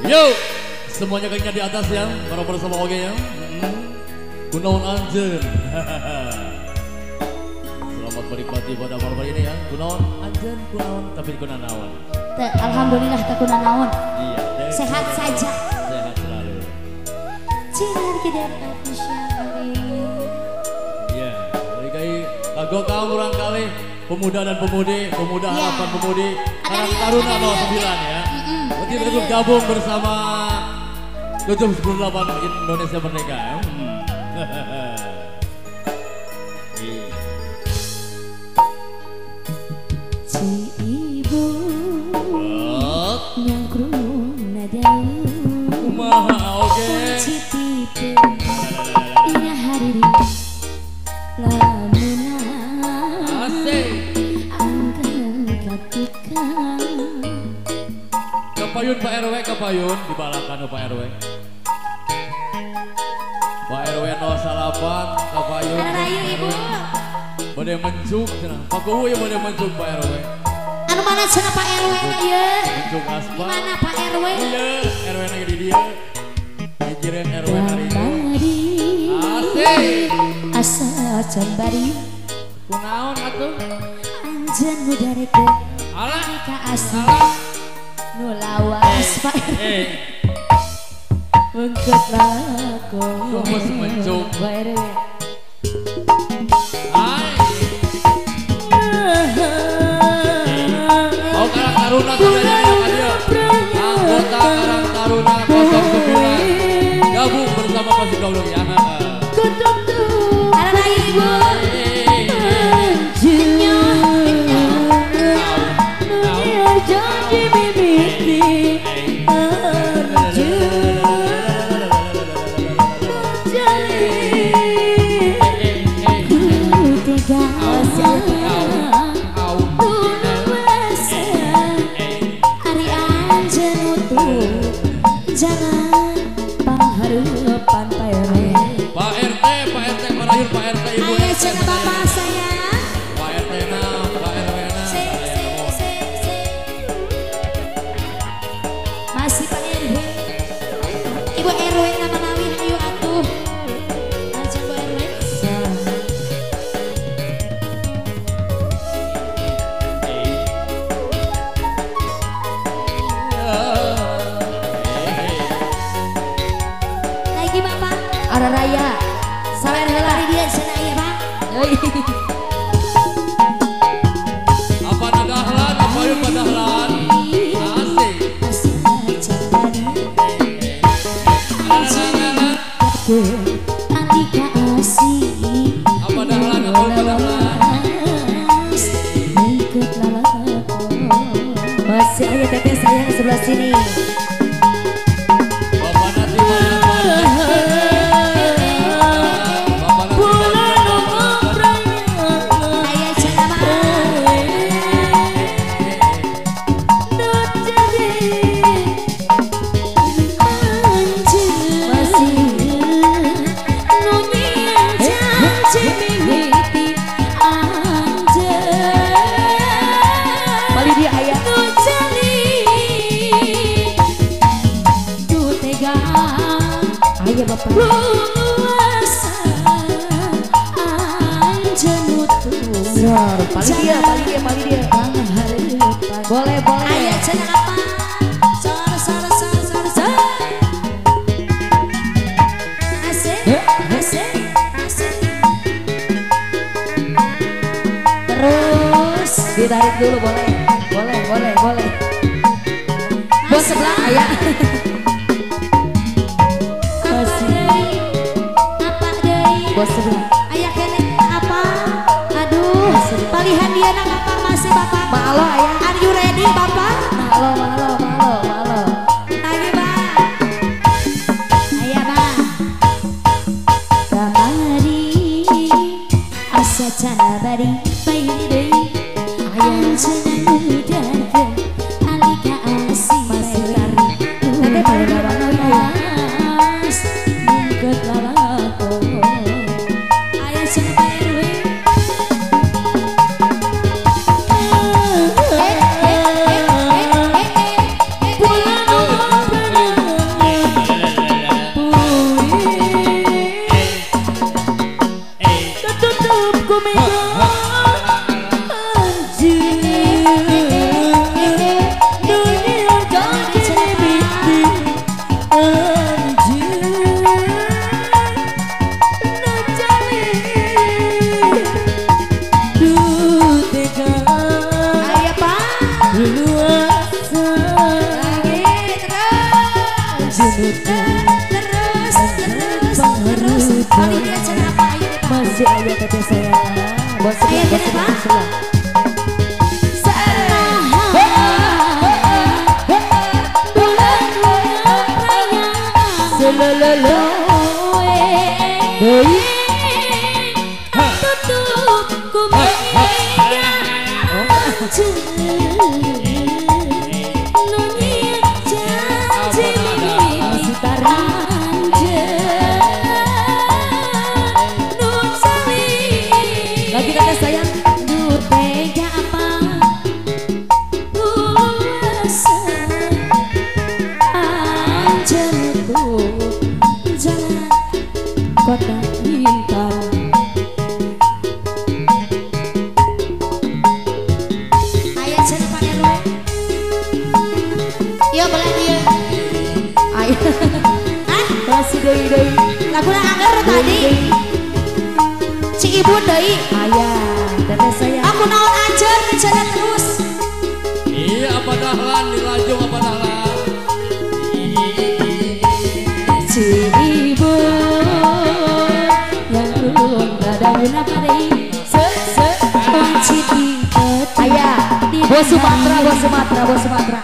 Yo, semuanya kayaknya di atas ya, bareng bersama oge ya. Gunawan anjeun. Selamat menikmati pada malam hari ini ya. Gunawan anjeun, gunawan tapi gunanawan. Alhamdulillah tak gunanawan. Iya. Sehat saja. Sehat selalu. Iya, jadi kayak lagu kaum kurang kali pemuda dan pemudi, pemuda ya. Harapan pemudi, Karang Taruna 09 ya. Berarti kita gabung bersama 78 Indonesia Merdeka. Si ibu nyangkrung nada kumaha oge citipe dina hari lamun asik angkeun katika kapayun Pak RW kapayun dibalakan Pak RW Pak RW 08 kapayun rayu ibu bade mencuk cenah Pak Kuwu ya bade mencuk Pak RW. Anu mana cenah Pak RW na ieu? Mencuk aspal. Di mana Pak RW? Ieu RW na di dieu. Mikirin RW hari ini. Asik. Asa can bari. Kunaon atuh? Anjeun nu darekeun. Alah ka asih. Nu lawas Pak RW. Mengket lako. Sumpah mencuk. Pak RW. Oh Karang Taruna sadaya ya dia. Anggota Karang Taruna 09 gabung bersama Pasir Gaulung ya. Karang ibu. Jangan pangharepan Pak RW. Pak RT, Pak RT, marayun Pak RT Ibu. Ayo cenah bapak saya. Pak RT na, Pak RW na. Se se se se. Masih Pak RW. Ibu RW na manawi ayo atuh. Lanjut Bu RW. Ara raya, sawer heula di dia cenah ieu Pak. Apa dahlan, apa yeuh padahlan. Asik. Apa dahlan, apa padahlan. Masih ayo teteh sayang sebelah sini. Paling dia, paling dia, paling dia. Boleh, boleh. Ayo cenah apa? Sor, sor, sor, sor, sor. Asik, asik, asik. Terus ditarik dulu boleh, boleh, boleh, boleh. Bos sebelah ayah. Apa deui? Bos sebelah. Ayah kene apa? Aduh, palihan dia nak apa masih bapak? Malo ayah. Are you ready bapak? Malo, malo, malo, malo. Lagi pak. Ayah pak. Kamari asa cana bari bayi deui. Anjeun nu darkeun alika asih masih tarik. Nanti paling bapak ayah. Mungket lalako. Ayah cenah Pak RW. Eh eh eh eh eh eh. Terus terus terus. Kali dia acara apa ayo nih Pak? Masih ayo teteh saya. Bos sebelah. Lolo deui tutup kumega lagi teteh sayang. Kota Bintang. Ayo cari Pak RW. Iya boleh dia. Ayo. Hah? Masih deui deui. Laguna anggar tadi. Ci Ibu deui. Ayah, teteh sayang. Aku naon aja bicara terus. Iya apa dahlan dilajung apa dahlan. Ci Ibu. Ayah, bos Sumatera, bos Sumatera, bos Sumatera.